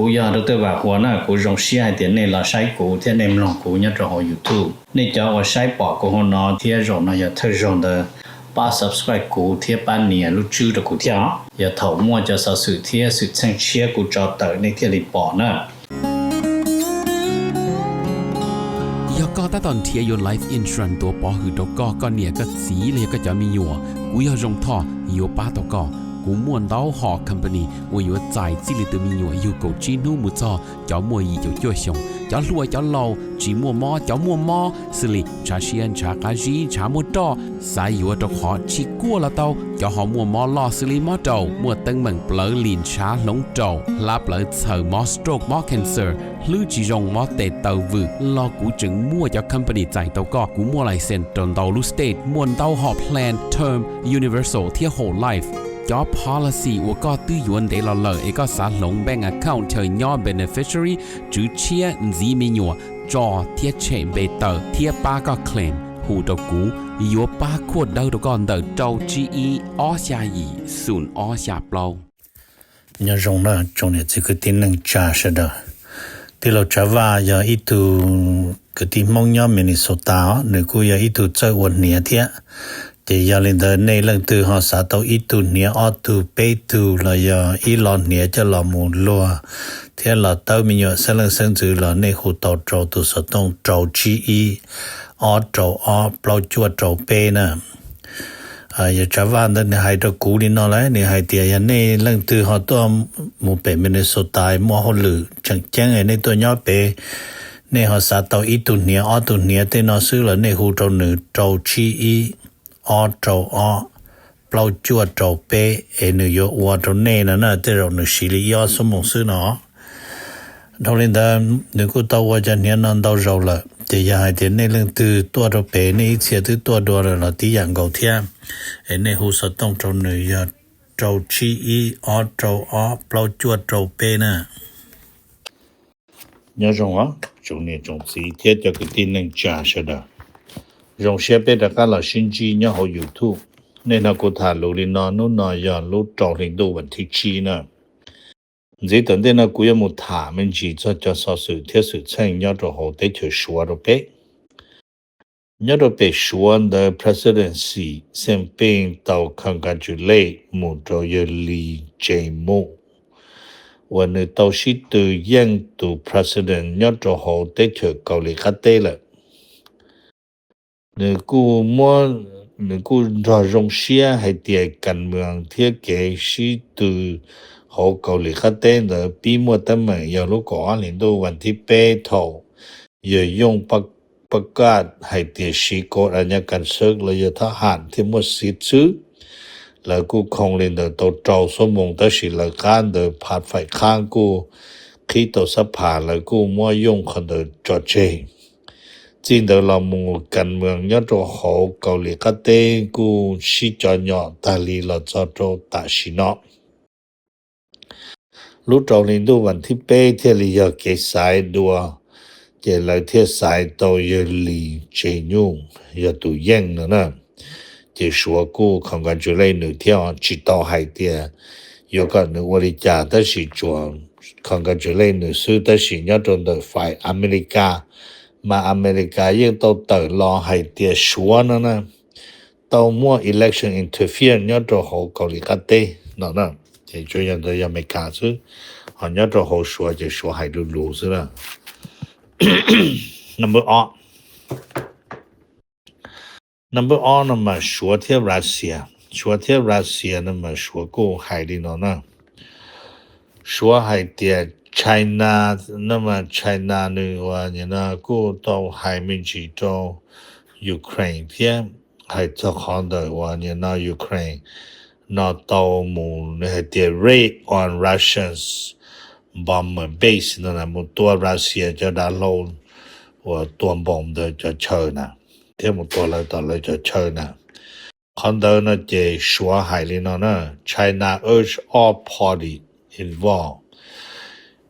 Kuv yog Dr. Vam Huas na, kuv zoo siab hais tias nej los saib kuv thiab nej mloog kuv nyob rau hauv YouTube. Nej cov uas saib pom kuv hauv no thiab zaum no yog thawj zaug ntawd, pab subscribe kuv thiab pab nias lub tswb rau kuv thiab os. Yog thaum muaj cov xov xwm thiab xwm txheej tshiab kuv tso tawm nej thiaj li pom na. Yog koj tab tom nrhiav yuav life insurance tuav pov hwm rau koj, koj niam koj txiv los yog koj cov me nyuam, kuv yog Zoo Thoj yuav pab tau koj. Kuv muaj ntau hom company uas yuav txais txij li tus me nyuam yug kaum tsib hnub mus txog cov muaj yim caum cuaj xyoos, cov hluas cov laus, tsis muaj mob cov muaj mob, xws li ntshav siab ntshav qab zib ntshav muaj roj, xav yuav rau qhov tsis kuaj los tau, cov ho muaj mob loj xws li mob raum, muaj teeb meem plawv lim ntshav hloov raum, hlab plawv txhaws, mob stroke mob cancer, hlwb tsis zoo mob tes taw vwm los kuv tseem muaj cov company txais tau koj. Kuv muaj license rau ntau lub state, muaj ntau hom plan term, universal thiab whole life. Cov policy uas koj twb yuav ntev los lawm es koj xav hloov bank account chaw nyob beneficiary, tswv tshiab, ntxiv me nyuam, tso thiab tshem npe tawm thiab pab koj claim, hu rau kuv, yuav pab khuaj dawb rau koj ntawm rau tsib ib ob xya yim xoom ob xya plaub. Nyob zoo na tsoom niam txiv kwv tij neej tsa sawv daws. Tij laug Tsav Vaj yog ib tug kwv tij Hmoob nyob Minnesota os, nws kuj yog ib tug txawj ua hniav thiab. Ces yog li ntawd nej leej twg ho xav tau ib tug hniav ob tug peb tug los yog ib lo hniav coj los mus luag thiab los tawb me nyuam xeeb leej xeeb ntxwv los nej hu tau rau tus xov tooj rau tsib ib ob rau ob plaub cuaj rau peb na. Yog Tsav Vaj ntawd nws hais rau kuv li no lawm, nws hais tias yog nej leej twg ho tuaj mus pem Minnesota muaj hauj lwm tseem ceeb nej tuaj nyob pem, nej ho xav tau ib tug hniav ob tug hniav tej no xwb los nej hu rau nws rau tsib ib ob rau ob plaub cuaj rau peb es nws yuav ua rau nej no na, tej zaum nws siv li ib ob xuab moos xwb no. Dhau li ntawd nws kuj tau ua cov hniav no ntau zaus lawm, ces yog hais tias nej leej twg tuaj rau pem nej ib txhia twb tuaj dua lawm los tib yam nkaus thiab, es nej hu xov tooj rau nws yog rau tsib ib ob rau ob plaub cuaj rau peb na. Nyob zoo os tsoom niam tsoom txiv thiab cov kwv tij neej tsa sawv daws. Zoo siab peb rov qab los sib ntsib nyob hauv YouTube. Nej hnov kuv tham lus li no, hnub no yog lub rau hli ntuj vas thib tsib na. Ntxiv tom ntej no kuv yuav mus tham me ntsis txog cov xov xwm thiab xwm txheej nyob rau hauv teb chaws Suav rau peb. Nyob rau pem Suav ntawd President Xi Jinping tau congratulate mus rau yawg Lee Jae-myung uas nws tau sib tw yeej tus President nyob rau hauv teb chaws Kaus Lim Qab Teb lawm. Nws kuj muab, nws kuj nrog zoo siab hais tias kas moos thiab kev sib tw hauv Kaus Lim Qab Teb ntawd pib muaj teeb meem yog lub kaum ob hlis ntuj vas thib peb thaum yawg Yoon Pab Kaj hais tias siv kaus da nyob kas xwb los yawg thab ham thiaj muaj xiv xwb. Lawv kuj khoo li ntawd tau rau xuab moos tab sis lawv qab ntawd phav faim qhab kuj qhib tau xab phas, lawv kuj muab Yoon qhov ntawd tso tseg. Txij ntawd los mus kas moos nyob rau hauv Kaus Lim Qab Teb kuj sib cov nyom tag li los txog rau tam sim no. Lub rau hli ntuj vas thib peb thiaj li yog kev xaiv dua, ces lawv thiaj xaiv tau yawg Lee Jae-myung yog tus yeej no na. Ces Suav kuj congratulate nws thiab, tsis tau hais tias yuav kom nws ua li cas tab sis tsuas congratulate nws xwb, tab sis nyob rau ntawm fai Amelikas mas Amelikas yeej tau tawm los hais tias Suav no na tau muaj election interference nyob rau hauv Kaus Lim Qab Teb no na. Ces tsuas yog ntawd yog Amelikas xwb, ho nyob rau hauv Suav ces Suav hais lus lus xwb na. Number ob, number ob no mas Suav thiab Russia. Suav thiab Russia no mas Suav kuj hais li no na. Suav hais tias China, no mas China nws uas nim no kuj tau hais me ntsis rau Ukraine thiab, hais txog qhov ntawm uas nim no Ukraine no tau mus nws hais tias raid on Russians bomber base no na, mus tua Russia cov dav hlau uas tua npoos ntawd cov chaw na, thiab mus tua lawv tom lawv cov chaw na. Qhov ntawd no ces Suav hais li no na: China urge all party involved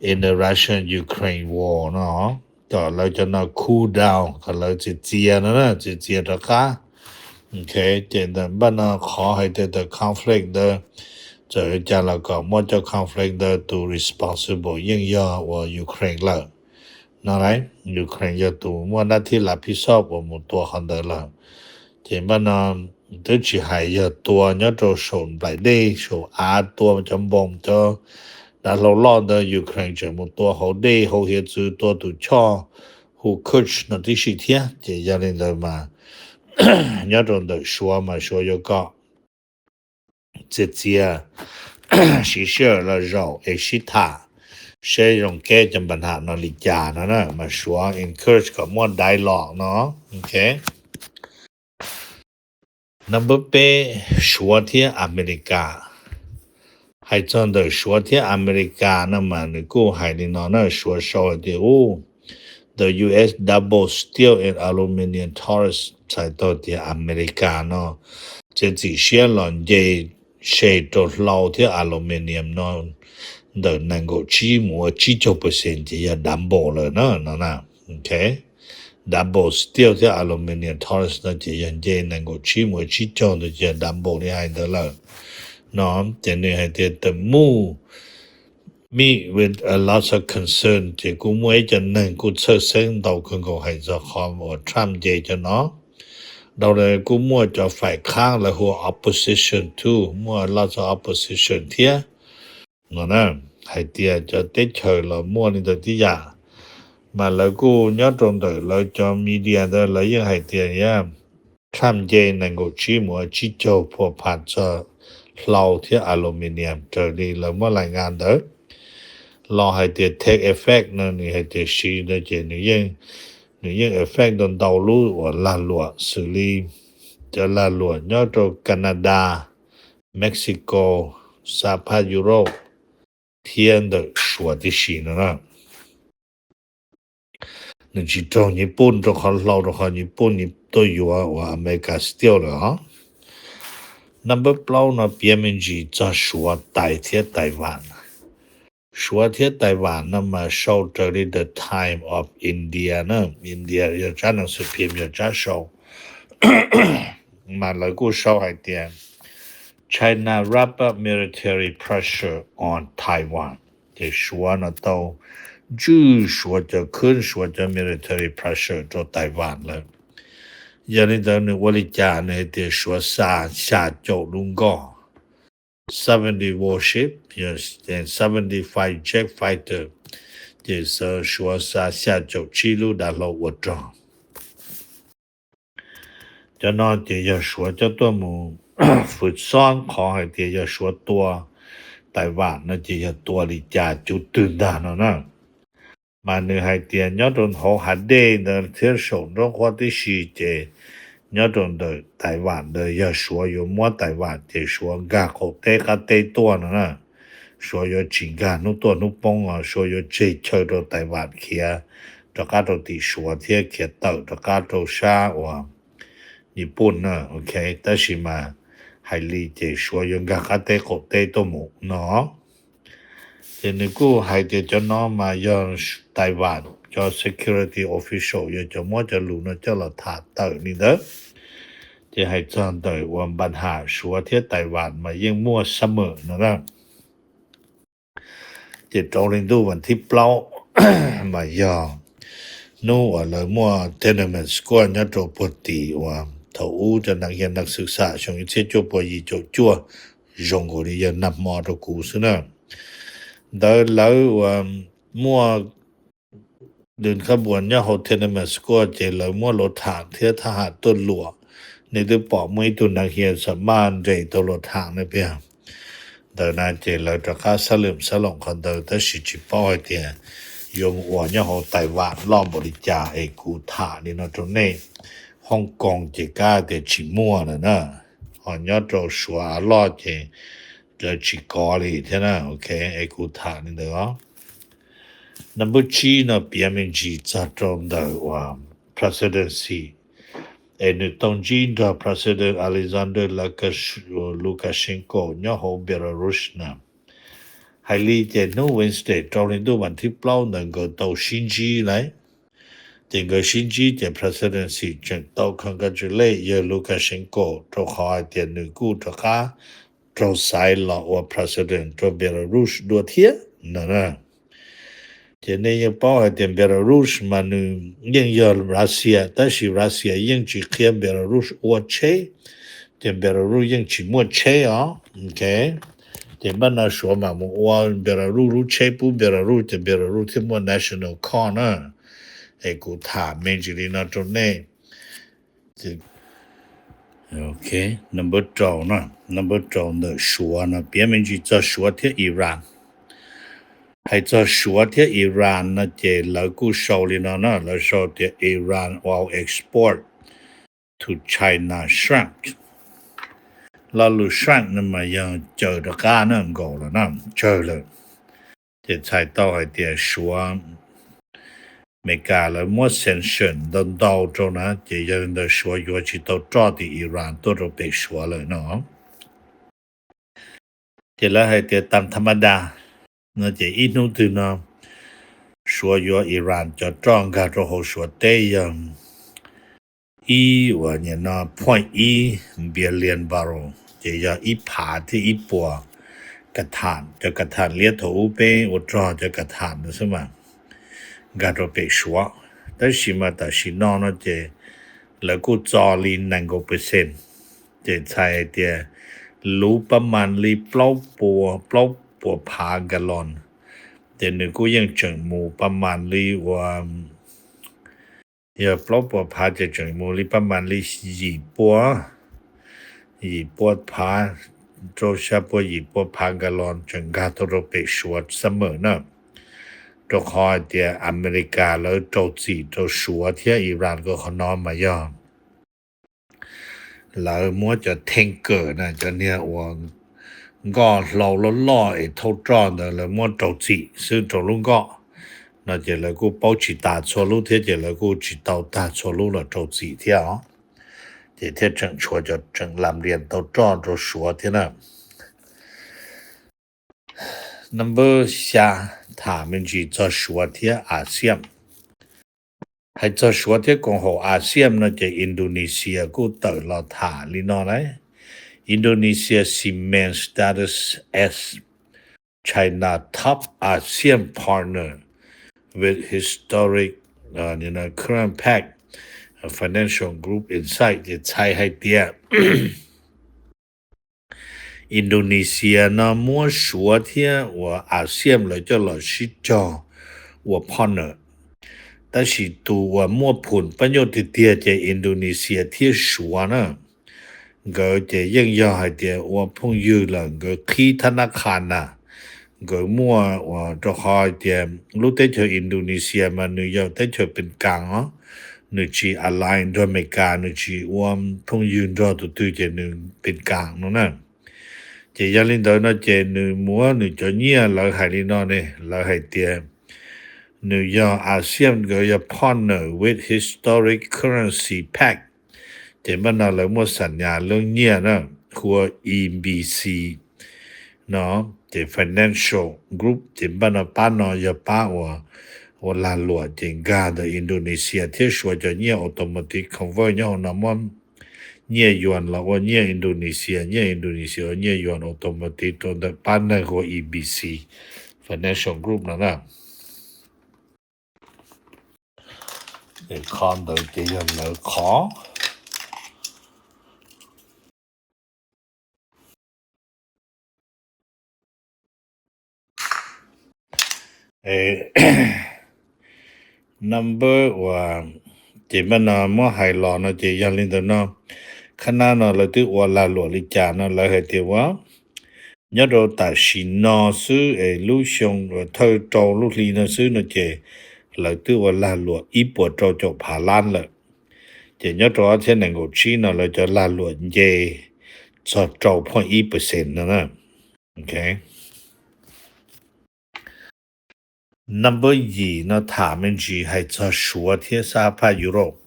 in the Russian-Ukraine war no, kom lawv cov no cool down, kom lawv txias txias no na, txias txias rov qab. Ces ntawm npaj no qhov hais tias the conflict ntawd Txawm li cas los kom muaj cov conflict ntawd tus responsible yeej yog uas Ukraine lawm no lauj. Ukraine yog tus muaj nab thib lav phib xob uas mus tua qhov ntawd lawm. Ces npaj no twb tsis hais yog tua nyob rau saum nplaim dej saum av, tua cov npoos cov dav hlau loj ntawd, Ukraine tseem mus tua hauv dej hauv hiav txwv, tua tus choj hu Kursk no tib si thiab. Ces yog li ntawd mas nyob rau ntawm Suav mas Suav yuav kom txias txias, siv sij hawm los zaum es sib tham seb zoo kev cov npa nham no li cas no na, mas Suav encourage kom muaj dialogue no. Ok. Number peb, Suav thiab Amelikas. Hais txog ntawm Suav thiab Amelikas no mas nws kuj hais li no na, Suav sau hais tias, u, the U S double steel and aluminum tariffs, txhais tau tias Amelikas no txiav txim siab los nce se rau hlau thiab aluminium no ntawm nees nkaum tsib mus ua tsib caug percent ces yog double lawm na no na. Ok, double steel thiab aluminium tariffs no ces yog nce nees nkaum tsib mus ua tsib caug ntawd ces yog double li hais ntawd lawm no. Ces nws hais tias the move meet with a lot of concern, ces kuj muaj ib co neeg kuj txhawj xeeb ntau kawg nkaus hais txog qhov uas Trump nce cov no. Dhau ntawd kuj muaj cov faim khab lawv hu opposition too, muaj a lot of opposition thiab no na, hais tias cov teb chaws los muaj li ntawd tib yam. Mas lawv kuj nyob rau ntawm lawv cov media ntawd lawv yeej hais tias Trump nce nees nkaum tsib mus ua tsib caug phua pha txog hlau thiab aluminium raws li lawv muab lais nqa ntawd. Los hais tias take effect no nws hais tias siv ntawd ces nws yeej, nws yeej effect ntau ntau lub uas lag luam xws li cov lag luam nyob rau Canada, Mexico, Xab Phab Europe thiab ntawm Suav tib si no na. Nws tsis raug Nyij Pooj rau qhov hlau, rau qhov Nyij Pooj nws tuaj yuav uas America steel lawm os. Number plaub no piav me ntsis txog Suav, Tais thiab Taiwan. Suav thiab Taiwan no mas sau raws li The Time of India na, India yog tsab nees xwm phim yog tsab sau, mas lawv kuj sau hais tias China ramp up military pressure on Taiwan. Ces Suav no tau ntswj Suav cov khwb, Suav cov military pressure rau Taiwan lawm. Yog li ntawd nws ua li cas? Nws hais tias Suav xa xya caum lub nkoj, seventy warship, seventy five jet fighter, ces Suav xa xya caum tsib lub dav hlau ua rog. Cov no ces yog Suav coj tuaj mus fwv xob qhov hais tias yog Suav tua Taiwan no ces yog tua li cas cuv twg ntag no na. Mas nws hais tias nyob rau hauv hav dej ntawd thiab saum nraub qaum tib si ces nyob rau ntawm Taiwan ntawd yog Suav yuav muab Taiwan ces Suav nkag qaum teb qab teb tuaj no na. Suav yuav tsis nkag hnub tuaj hnub poob os, Suav yuav tseg chaw rau Taiwan khiav rov qab rau tim Suav thiab khiav tawm rov qab rau sab uas Nyij Pooj na. Ok, tab sis mas hais li ces Suav yuav nkag qab teb qaum teb tuaj mus no. Ces nws kuj hais tias cov no mas yog Taiwan cov security official yog cov muab cov lus no coj los tham tawm li ntawd. Ces hais txog ntawm uas npa nham Suav thiab Taiwan mas yeej muaj summer no na. Ces rau hli ntuj vas thib plaub mas yog hnub uas lawv muaj Tiananmen Square nyob rau puag tim uas thaum ub cov neeg hias neeg xwm xam xyoo ib txhiab cuaj pua yim caum cuaj, zoo nkaus li yog nag hmo rau kuv xwb na. Ntawd lawv uas muaj lwm khab npuas nyob hauv Tiananmen Square ces lawv muab luav tham thiab thab ham tuaj luam. Nej twb pom muaj ib tug neeg hias xam maj nres tau luav tham na piag. Ntawd na ces lawv rov qab xab lwm xab loom qhov ntawd tab sis tsis paub hais tias yuav mus ua nyob hauv Taiwan loj npaum li cas es kuv tham li no rau nej. Hong Kong ces kab tias tsis muaj lawm na, ho nyob rau Suav av loj ces lawv tsis kov li thiab na. Ok, es kuv tham li ntawd os. Number tsib no piav me ntsis txog rau ntawm uas presidency es nws tau ntsib nrog President Alexander Lukash-, Lukashenko nyob hauv Belarus na. Hais li ces hnub Wednesday rau hli ntuj vas thib plaub ntawd nkawd tau sib ntsib lawm. Ces nkawd sib ntsib ces presidency tseem tau congratulate yawg Lukashenko rau qhov hais tias nws kuj rov qab raug xaiv los ua president rau Belarus dua thiab no na. Ces nej yeej paub hais tias Belarus mas nws yeej yog Russia, tab sis Russia yeej tsis qhia Belarus ua tsheb, ces Belarus yeej tsis muaj tsheb os. Ok, ces npaj no Suav mam mus ua Belarus lub tsheb pub Belarus, ces Belarus thiaj muaj national car na. Es kuv tham me ntsis li no rau nej. Ok, number rau no, number rau ntawm Suav no, piav me ntsis txog Suav thiab Iran. Hais txog Suav thiab Iran no ces lawv kuj sau li no na, lawv sau tias Iran will export to China shrunk. Lo lus shrunk no mas yog cawm rov qab na, nkaus lawm na, tsawg lawm. Ces txhais tau hais tias Suav, Amelikas lawv muab sanction ntau ntau rau na, ces yog li ntawd Suav yuav tsis tau roj tim Iran tuaj rau pem Suav lawm no. Ces lawv hais tias tam tha ma da no ces ib hnub twg no Suav yuav Iran cov roj nkag rau hauv Suav teb yog ib uas nim no point ib billion barrel, ces yog ib phav thiab ib puas ka tham, cov ka tham liab thaum ub peb ua rog cov ka tham no xwb mas nkag rau pem Suav. Tab sis mas tam sim no no ces lawv kuj txo li nees nkaum percent, ces txhais hais tias luv pab mas li plaub puas, plaub puas phav gallon, ces nws kuj yeej tseem mus pab mas li ua, yog plaub puas phav ces tseem mus li pab mas li yim puas, yim puas phav, rau xya puas yim puas phav gallon tseem nkag tau rau pem Suav summer na. Rau qhov hais tias Amelikas lawv rau txim rau Suav thiab Iran kom qhov no mas yog lawv muab cov tanker na, cov niag uas nkoj hlau loj loj es thauj roj ntawd lawv muab rau txim xwb rau lub nkoj no ces lawv kuj paub tsis tas txhua lub thiab ces lawv kuj tsis tau tag txhua lub los rau txim thiab os. Ces thiaj tseem tshuav cov tseem lam rias tau roj rau Suav thiab na. Number xya, tham me ntsis txog Suav thiab ASEAN. Hais txog Suav thiab koom haum ASEAN no ces Indonesia kuj tawm los tham li no lauj. Indonesia cements status as China top ASEAN partner with historic uh, current pact, uh, financial group in sight, ces txhais hais tias Indonesia no muab Suav thiab uas ASEAN lawv coj los sib cog ua partner. Tab sis tus uas muaj phum pab nyuj tiag tiag ces Indonesia thiab Suav na. Nkawd ces yeej yog hais tias ua phooj ywg lawm, nkawd qhib thab nab qha na. Nkawd muaj uas rau qhov hais tias lub teb chaws Indonesia mas nws yog teb chaws pes kas os, nws tsis align nrog Amelikas, nws tsis ua phooj ywg nrog tus twg ces nws pes kas no na. Ces yog li ntawd no ces nws muab nws cov nyiaj, lawv hais li no ne, lawv hais tias nws yog ASEAN, nkawd yog partner with historic currency pact. Ces npaj no lawv muaj xam nyas lub nyiaj na, hu ua E B C no, ces financial group, ces npaj no pab no yog pab uas ua lag luam ces nkag ntawm Indonesia thiab Suav cov nyiaj automatic convert nyob hauv no, muab nyiaj yuan los ua nyiaj Indonesia, nyiaj Indonesia ua nyiaj yuan automatic rau ntawm pab neeg hu ua E B C financial group no na. Qhov ntawd ces yog lawv qhov. Number uas ces npaj no muab hais los no ces yog li ntawd no, khab nab no lawv twb ua lag luam li cas no lawv hais tias ua nyob rau tam sim no xwb es lub xyoo uas thawj rau lub hli no xwb no ces lawv twb ua lag luam ib puas rau caum phav lab lawm. Ces nyob rau ob txhiab nees nkaum tsib no lawv cov lag luam nce txog rau point ib percent no na. Ok. Number yim no tham me ntsis hais txog Suav thiab sab phaj Europe.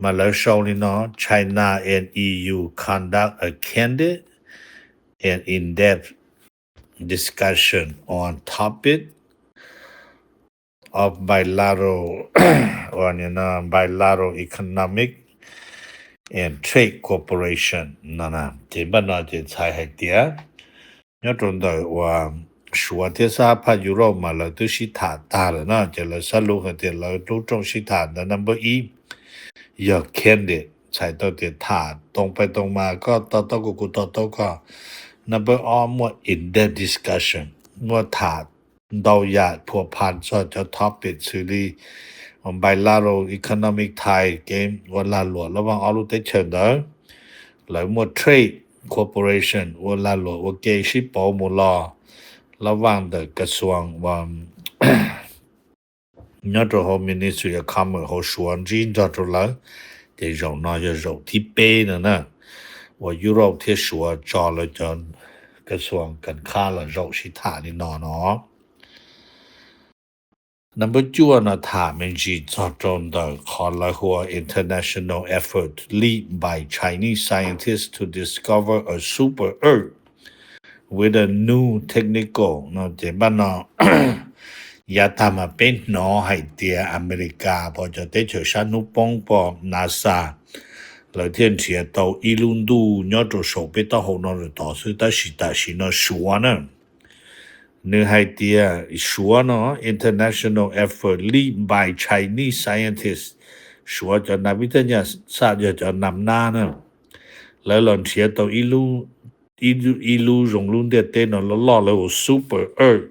Mas lawv sau li no, China and E U conduct a candid and in-depth discussion on topic of bilateral, bilateral economic and Trade Corporation no na. Ces npaj no ces txhais hais tias nyob rau ntawm uas Suav thiab sab phaj Europe mas lawv twb sib tham tag lawm na, ces lawv xav lus hais tias lawv lub rooj sib tham ntawd number ib yog candid, txhais tau tias tham too pais too mas, koj to taub kuv, kuv to taub koj. Number ob muaj in-depth discussion, muaj tham ntau yam phua phan txog cov topic xws li bilateral economic tie kev ua lag luam lab vaj ob lub teb chaws ntawd. Lawv muaj trade cooperation ua lag luam ua ke sib pauv mus los lab vaj ntawm kas xuas uas nyob rau hauv Ministry of Commerce hauv Suav ntsib nrog rau lawv. Ces zaum no yog zaum thib peb no na uas Europe thiab Suav tso lawv cov kas xuas kas khab los zaum sib tham li no no. Number cuaj no tham me ntsis txog rau ntawm qhov lawv hu ua international effort led by Chinese scientists to discover a super Earth with a new technical no. Ces npaj no yav tag mas peb hnov hais tias Amelikas pom cov teb chaws sab hnub poob pom NASA, lawv thiaj nrhiav tau ib lub ntuj nyob rau saum peb taub hau no lawm tod xwb, tab sis tam sim no Suav na, nws hais tias Suav no international effort led by Chinese scientists, Suav cov nas pib thaj nyaj xaj yog cov nam nab na, lawv los nrhiav tau ib lub, ib lub zoo lub ntiaj teb no loj loj lawv hu super Earth,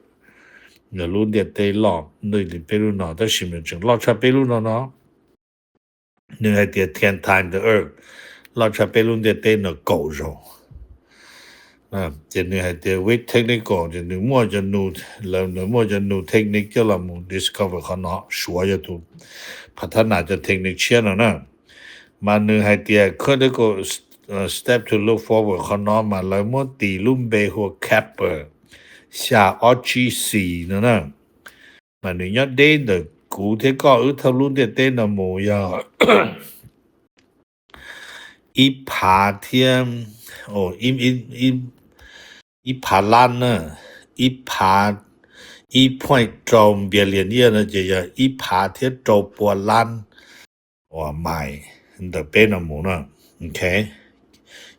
yog lub ntiaj teb loj nws li peb lub no tab sis mas tseem loj tshaj peb lub no no. Nws hais tias ten times the Earth, loj tshaj peb lub ntiaj teb no kaum zaus. Ces nws hais tias with technical, ces nws muaj cov, lawv muaj cov new technique coj los mus discover qhov no. Suav yog tus phav thab nas cov technique tshiab no na. Mas nws hais tias critical step to look forward, qhov no mas lawv muab tis lub npe hu ua Kepler xya ob tsib xis no na. Mas nws nyob deb ntawm kuv thiab koj wb thawj lub ntiaj teb no mus yog ib phav thiab, ib phav lab na, ib phav, ib point rau billion year no ces yog ib phav thiab rau pua lab uas mais ntawm peb no mus na.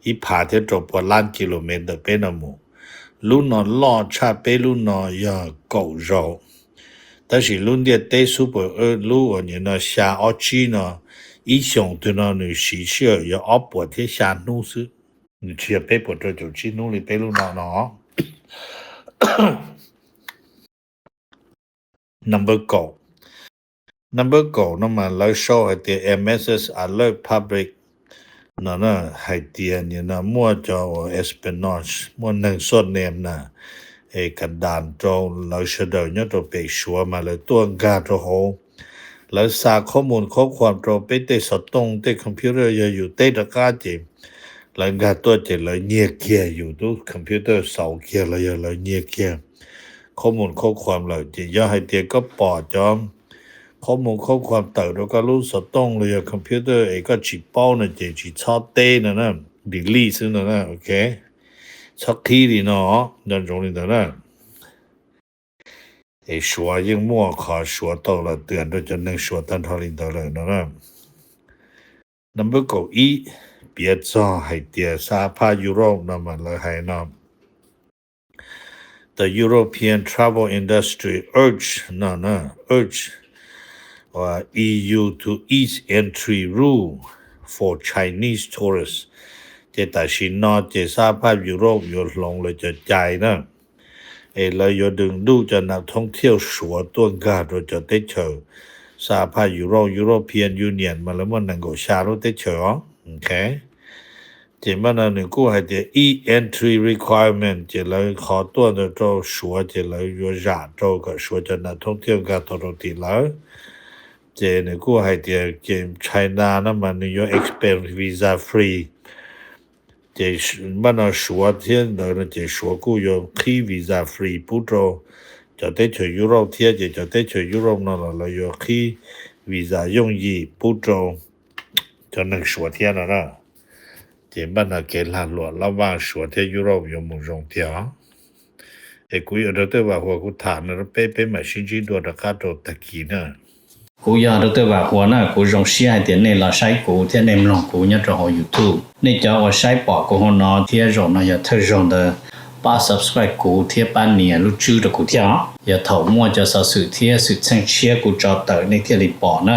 Ib phav thiab rau pua lab kilomev ntawm peb no mus. Lub no loj tshaj peb lub no yog kaum zaus. Tab sis lub ntiaj teb super Earth lub uas nim no xya ob tsib no, ib xyoos twg no nws siv sij hawm yog ob puas thiab xya hnub xwb. Nws tsis yog peb puas rau caum tsib hnub li peb lub no no. Number kaum. Number kaum no mas lawv sau hais tias M S S Alert Public no na, hais tias nim no muaj cov uas espionage, muaj neeg xoj nem na, es kas das rau lawv sawv daws nyob rau pem Suav mas lawv tuaj nkag rau hauv. Lawv xa qhob mus qhob khuam rau peb tej xov tooj tej computer, yog yus teb rov qab ces lawv nkag tuaj ces lawv nyiag kiag yus lub computer, xauv kiag los yog lawv nyiag kiag qhob mus qhob khuam lawm. Ces yog hais tias koj pom cov qhob mus qhob khuam tawm rau koj lub xov tooj los yog computer es koj tsis paub no ces tsis txhob teb no na, delete xwb no na, ok. Txhob qhib li no, nco ntsoov li ntawd na. Es Suav yeej muaj qhov Suav tau los twam rau cov neeg Suav tag nrho li ntawd lawm no na. Number kaum ib, piav txog hais tias sab phaj Europe no mas lawv hais no, the European travel industry urge no na, urge E U to ease entry rule for Chinese tourists. Ces tam sim no ces sab phaj Europe yuav hloov lawv cov cai na, es lawv yuav dwm ntuj cov nas thoob thiauj Suav tuaj nkag rau cov teb chaws sab phaj Europe, European Union mas lawv muaj nees nkaum xya lub teb chaws os. Ces npaj no nws kuj hais tias e-entry requirement, ces lawv qhov tuaj ntawd rau Suav ces lawv yuav zam rau kom Suav cov nas thoob thiauj nkag tau rau tim lawv. Ces nws kuj hais tias ces China no mas nws yuav expand visa free. Ces npaj no Suav thiab ntawd no ces Suav kuj yuav qhib visa free pub rau cov teb chaws Europe thiab, ces cov teb chaws Europe no los lawv yuav qhib visa yooj yim pub rau cov neeg Suav thiab no na. Ces npaj no kev lag luam lab vaj Suav thiab Europe yuav mus zoo tiag os. Es kuv yuav rau tej vam huas kuv tham no rau peb, peb mam sib ntsib dua rov qab rau tag kis na. Kuv yog Doctor Vam Huas na, kuv zoo siab hais tias nej los saib kuv thiab nej mloog kuv nyob rau hauv YouTube. Nej cov uas saib pom kuv hauv no thiab zaum no yog thawj zaug ntawd, pab subscribe kuv thiab pab nias lub tswb rau kuv thiab os. Yog thaum muaj cov xov xwm thiab xwm txheej tshiab kuv tso tawm nej thiaj li pom na.